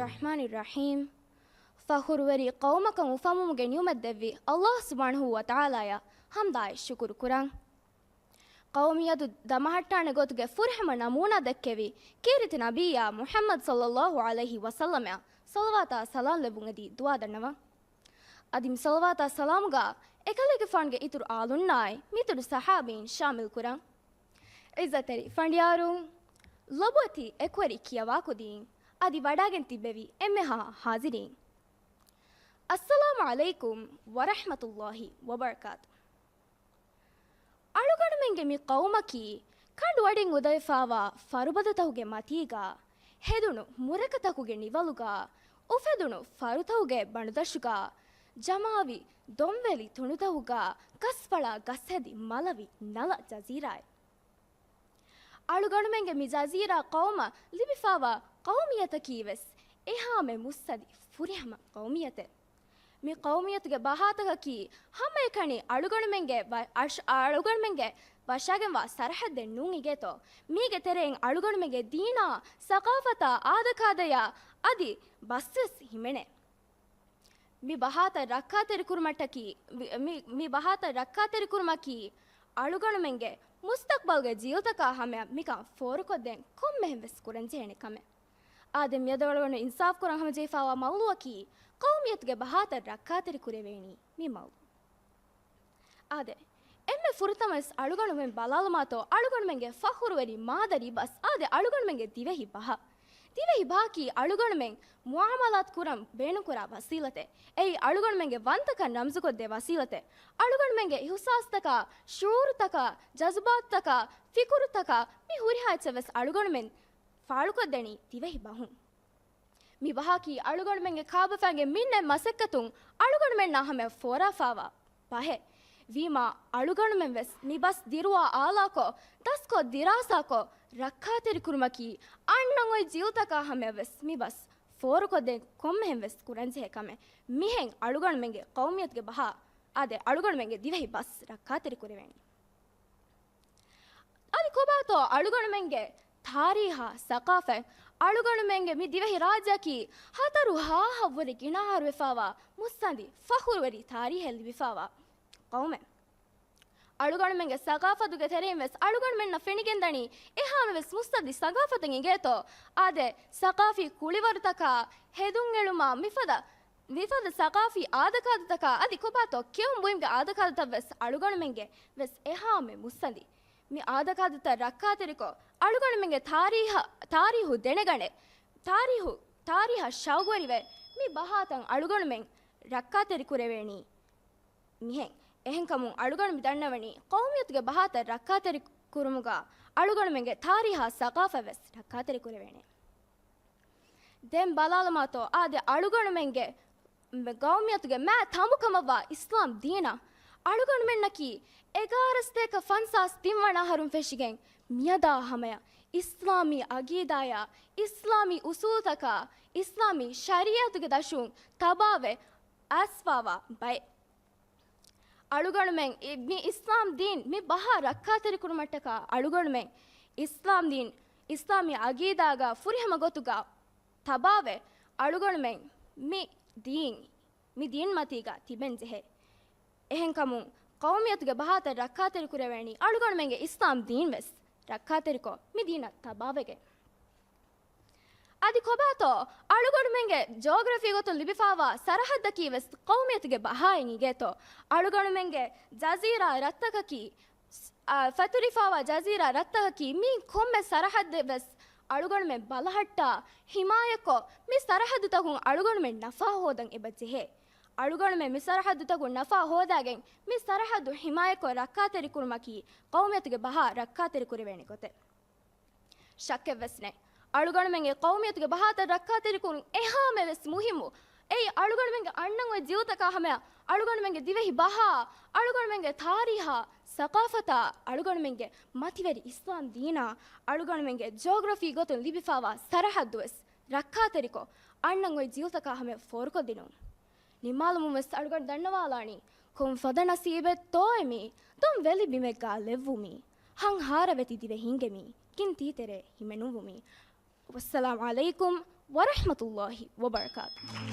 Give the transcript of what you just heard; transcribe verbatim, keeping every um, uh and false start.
ރަޙްމާނި ރަޙީމް. ފަޚުރުވެރި ޤައުމަކަށް އުފަންވުމުގެ ނިޢުމަތް ދެއްވި އައްލާހު ސުބްޙާނަހޫ ވަތަޢާލާއަށް ޙަމްދާއި ޝުކުރު ކުރަން. ޤައުމިއްޔަތު ދަމަހައްޓާނެ ގޮތުގެ ފުރިހަމަ ނަމޫނާ ދެއްކެވި ކީރިތި ނަބިއްޔާ މުޙައްމަދު ޞައްލައްލާހު ޢަލައިހި ވަސައްލަމަށް ޞަލަވާތާ ސަލާމް ލެއްވުން އެދި ދުޢާ ދަންނަވަން. އަދި މި ޞަލަވާތާ ސަލާމުގަ އެކަލޭގެފާނުގެ އިތުރު އާލުންނާއި މިތުރު ޞަޙާބީން ޝާމިލް ކުރަން. ޢިއްޒަތްތެރި ފަނޑިޔާރުން، ލޮބުވެތި އެކުވެރި ކިޔަވާ ކުދީން، އަދި ވަޑާގެން ތިއްބެވި އެންމެހާ ޙާޟިރީން، އައްސަލާމު ޢަލައިކުމް ވަރަޙްމަތުﷲ ވަބަރަކާތު. އަޅުގަނޑުމެންގެ މި ޤައުމަކީ ކަނޑުއަޑިން އުދަވެފާވާ ފަރުބަދަތަކުގެ މަތީގަ، ހެދުނު މުރަކަތަކުގެ ނިވަލުގަ، އުފެދުނު ފަރުތަކުގެ ބަނޑުދަށުގަ، ޖަމާވި ދޮންވެލި ތުނޑުތަކުގަ، ގަސްފަޅާ ގަސްހެދި މަލަވި ނަލަ ޖަޒީރާއެއް. އަޅުގަނޑުމެންގެ މި ޖަޒީރާ ޤައުމަށް ލިބިފާވާ ޤައުމިއްޔަތަކީ ވެސް އެހާމެ މުއްސަނދި ފުރިހަމަ ޤައުމިއްޔަތެއް. މި ޤައުމިއްޔަތުގެ ބަހާތަކަކީ ހަމައެކަނި އަޅުގަނޑުމެންގެ ވަ-، އަށް-، އަޅުގަނޑުމެންގެ ވަށާގެންވާ ސަރަޙައްދެއް ނޫން އިނގޭތޯ. މީގެ ތެރެއިން އަޅުގަނޑުމެންގެ ދީނާ، ސަޤާފަތާ، އާދަކާދަޔާ އަދި ބަސްވެސް ހިމެނޭ. މި ބަހާތައް ރައްކާތެރިކުރުމަށްޓަކީ، މި، މި، މި ބަހާތައް ރައްކާތެރިކުރުމަކީ އަޅުގަނޑުމެންގެ މުސްތަޤްބަލްގެ ޖީލުތަކާ ހަމަޔަށް މިކަން ފޯރުކޮށްދޭން ކޮންމެހެން ވެސް ކުރަންޖެހޭނެ ކަމެއް. އާދެ، މިއަދު އަޅުގަނޑު އިންސާފު ކުރަން ހަމަޖެހިފާވާ މައުޟޫއަކީ ޤައުމިއްޔަތުގެ ބަހާތައް ރައްކާތެރި ކުރެވޭނީ މި މައުޟޫ. އާދެ، އެންމެ ފުރަތަމަވެސް އަޅުގަނޑުމެން ބަލާލުމާތޯ، އަޅުގަނޑުމެންގެ ފަޚުރުވެރި މާދަރީ ބަސް، އާދެ، އަޅުގަނޑުމެންގެ ދިވެހި ބަހަށް. ދިވެހި ބަހަކީ އަޅުގަނޑުމެން މުޢާމަލާތު ކުރަން ބޭނުންކުރާ ވަސީލަތެއް. އެއީ އަޅުގަނޑުމެންގެ ވަންތަކަން ރަމްޒުކޮށްދޭ ވަސީލަތެއް. އަޅުގަނޑުމެންގެ އިޙުސާސްތަކާ، ޝުޢޫރުތަކާ، ޖަޒުބާތުތަކާ، ފިކުރުތަކާ މި ހުރިހާ އެއްޗެއް ވެސް އަޅުގަނޑުމެން ފާޅުކޮށްދެނީ ދިވެހި ބަހުން. މި ބަހަކީ އަޅުގަނޑުމެންގެ ކާބަފައިންގެ މިންނެތް މަސައްކަތުން އަޅުގަނޑުމެންނާ ހަމަޔަށް ފޯރާފާވާ ބަހެއް. ވީމާ، އަޅުގަނޑުމެން ވެސް މި ބަސް ދިރުވާ އާލާކޮށް، ދަސްކޮށް، ދިރާސާކޮށް، ރައްކާތެރިކުރުމަކީ އަންނަ އޮތް ޖީލުތަކާ ހަމަޔަށް ވެސް މި ބަސް ފޯރުކޮށްދޭން ކޮންމެހެން ވެސް ކުރަންޖެހޭ ކަމެއް. މިހެން އަޅުގަނޑުމެންގެ ޤައުމިއްޔަތުގެ ބަހާ، އާދެ، އަޅުގަނޑުމެންގެ ދިވެހި ބަސް ރައްކާތެރި ކުރެވޭނީ. އަދި ކޮބާތޯ އަޅުގަނޑުމެންގެ ތާރީހާ ސަޤާފަތް؟ އަޅުގަނޑުމެންގެ މި ދިވެހި ރާއްޖެއަކީ ހަތަރު ހާހަށްވުރެ ގިނަ އަހަރު ވެފާވާ މުއްސަނދި ފަޚުރުވެރި ތާރީހެއް ލިބިފާވާ ޤައުމެއް. އަޅުގަނޑުމެންގެ ސަޤާފަތުގެ ތެރެއިން ވެސް އަޅުގަނޑުމެންނަށް ފެނިގެންދަނީ އެހާމެ ވެސް މުއްސަނދި ސަޤާފަތެއް އިނގޭތޯ. އާދެ، ސަޤާފީ ކުޅިވަރުތަކާ، ހެދުންއެޅުމާ މިފަދަ މިފަދަ ސަޤާފީ އާދަކާދަތަކާ އަދި ކޮބާތޯ ކެއުން ބުއިމުގެ އާދަކާދަތައް ވެސް އަޅުގަނޑުމެންގެ ވެސް އެހާމެ މުއްސަނދި. މި އާދަކާދަތައް ރައްކާތެރިކޮށް، އަޅުގަނޑުމެންގެ ތާރީހަ-، ތާރީހު ދެނެގަނެ، ތާރީހު، ތާރީހަށް ޝައުގުވެރިވެ، މި ބަހާތައް އަޅުގަނޑުމެން ރައްކާތެރި ކުރެވޭނީ މިހެން. އެހެންކަމުން އަޅުގަނޑު މި ދަންނަވަނީ، ޤައުމިއްޔަތުގެ ބަހާތައް ރައްކާތެރި ކުރުމުގަ އަޅުގަނޑުމެންގެ ތާރީހާ ސަޤާފަތް ވެސް ރައްކާތެރި ކުރެވޭނެ. ދެން ބަލާލަމާތޯ، އާދެ، އަޅުގަނޑުމެންގެ ޤައުމިއްޔަތުގެ މާ ތަނބު ކަމަށްވާ އިސްލާމް ދީނަށް އަޅުގަނޑުމެންނަކީ އެގާރަ ސަތޭކަ ފަންސާސް ތިން ވަނަ އަހަރުން ފެށިގެން މިއަދާ ހަމަޔަށް އިސްލާމީ އަގީދާޔާ، އިސްލާމީ އުސޫލުތަކާ، އިސްލާމީ ޝަރީޢަތުގެ ދަށުން ތަބާވެ އައިސްފާވާ ބައެއް. އަޅުގަނޑުމެން އި-، މި އިސްލާމް ދީން މި ބަހާ ރައްކާތެރިކުރުމަށްޓަކާ އަޅުގަނޑުމެން އިސްލާމް ދީން، އިސްލާމީ އަގީދާގަ ފުރިހަމަ ގޮތުގަ ތަބާވެ، އަޅުގަނޑުމެން މި ދީން، މި ދީން މަތީގަ ތިބެން ޖެހޭ. އެހެންކަމުން، ޤައުމިއްޔަތުގެ ބަހާތައް ރައްކާތެރިކުރެވޭނީ އަޅުގަނޑުމެންގެ އިސްލާމް ދީން ވެސް ރައްކާތެރިކޮށް، މި ދީނަށް ތަބާވެގެން. އަދި ކޮބާތޯ އަޅުގަނޑުމެންގެ ޖޯގްރަފީ ގޮތުން ލިބިފާވާ ސަރަހައްދަކީ ވެސް ޤައުމިއްޔަތުގެ ބަހާއެއް އިނގޭތޯ؟ އަޅުގަނޑުމެންގެ ޖަޒީރާ ރަށްތަކަކީ، އާ، ފެތުރިފާވާ ޖަޒީރާ ރަށްތަކަކީ މި ކޮންމެ ސަރަހައްދެއް ވެސް އަޅުގަނޑުމެން ބަލަހައްޓާ ހިމާޔަތްކޮށް، މި ސަރަހައްދުތަކުން އަޅުގަނޑުމެން ނަފާ ހޯދަން އެބަ ޖެހޭ. އަޅުގަނޑުމެން މި ސަރަހައްދުތަކުން ނަފާ ހޯދާގެން، މި ސަރަހައްދު ހިމާޔަތްކޮށް ރައްކާތެރިކުރުމަކީ ޤައުމިއްޔަތުގެ ބަހާ ރައްކާތެރިކުރެވޭނެ ގޮތެއް. ޝައްކެއްވެސް ނެތް. އަޅުގަނޑުމެންގެ ޤައުމިއްޔަތުގެ ބަހާތައް ރައްކާތެރިކުރުން އެހާމެ ވެސް މުހިއްމު. އެއީ އަޅުގަނޑުމެންގެ އަންނަން އޮތް ޖީލުތަކާ ހަމަޔަށް އަޅުގަނޑުމެންގެ ދިވެހި ބަހާ، އަޅުގަނޑުމެންގެ ތާރީހާ، ސަޤާފަތާ، އަޅުގަނޑުމެންގެ މަތިވެރި އިސްލާމް ދީނާ، އަޅުގަނޑުމެންގެ ޖޯގްރަފީ ގޮތުން ލިބިފާވާ ސަރަހައްދު ވެސް ރައްކާތެރިކޮށް، އަންނަން އޮތް ޖީލުތަކާ ހަމަޔަށް ފޯރުކޮށްދިނުން. ނިންމާލުމުން ވެސް އަޅުގަނޑު ދަންނަވާލާނީ، ކޮން ފަދަ ނަސީބެއްތޯއެ މީ، ދޮން ވެލި ބިމެއްގާ ލެއްވުމީ، ހަންހާރަ ވެތި ދިވެހިންގެ މީ، ކިން ތީތެރޭ ހިމެނުއްވުމީ. ވައްސަލާމު ޢަލައިކުމް ވަރަޙްމަތުﷲ ވަބަރަކާތުހު.